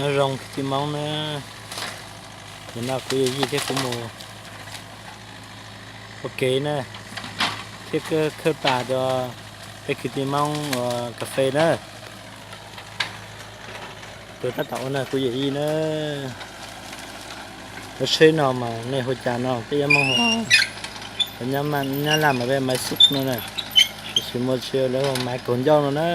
Nyob zoo kwv tij Hmoob na, nim no kuv yawm yij thiab kuv mus ua ke na, thiab khawb pas rau peb kwv tij Hmoob ua kas fes na. Tus tab tom ua no kuv yawm yij na. Lub tsheb no mas nej hu cas no peb yuav Hmoob hu, nyab Laj mas peb Maiv Xub no na, tiam sis muaj tsis lawv hu Maiv Kaus Ncauj no na.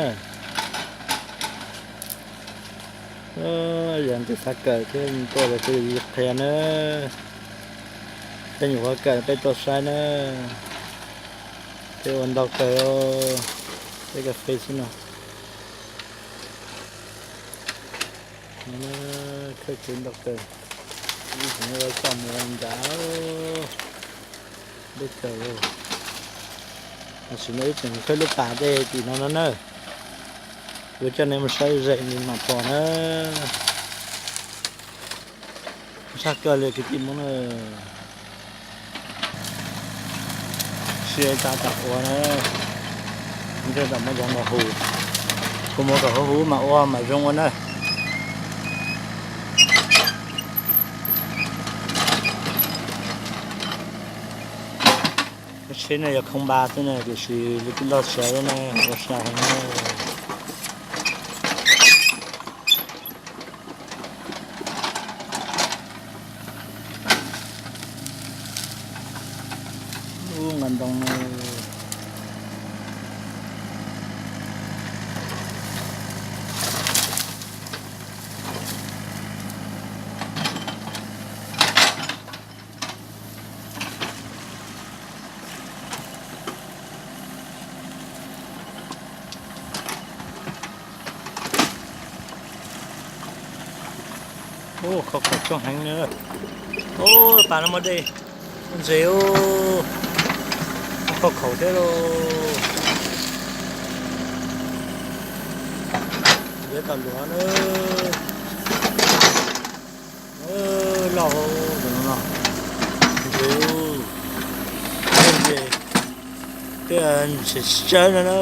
Yog nws xav kawm thiab tuaj los kuv yawm yij qhia na. Peb nyuam qhuav kawm peb tuaj saib na. Peb ua ntau kawg, peb kas fes xwb no. Khawb kev ntau kawg, ib txwm ua coj mus ncav deb kawg. Tam sim no wb tseem khawb lub pas dej tim no no na. Kuv coj nej mus saib ze li mam pom na. Sab kawg li kwv tij Hmoob na. Sib cav tom ua na, ntshe tom mus cov ntawd hu, kuv mus kom huv huv mam ua mam zoo ua na. Lub tsheb no yog khoo npa xwb na, tiam sis lub tij loj tsheb no ua sai heev na. Ub, nqa ntoo. Ub, khau khaum coob heev li. Ub, pas no muaj dej ntses, ub, khau khaum thiab lauj. Yuav tau luav na. Loj no, ntses, ntses, tej ntses tsawb no na.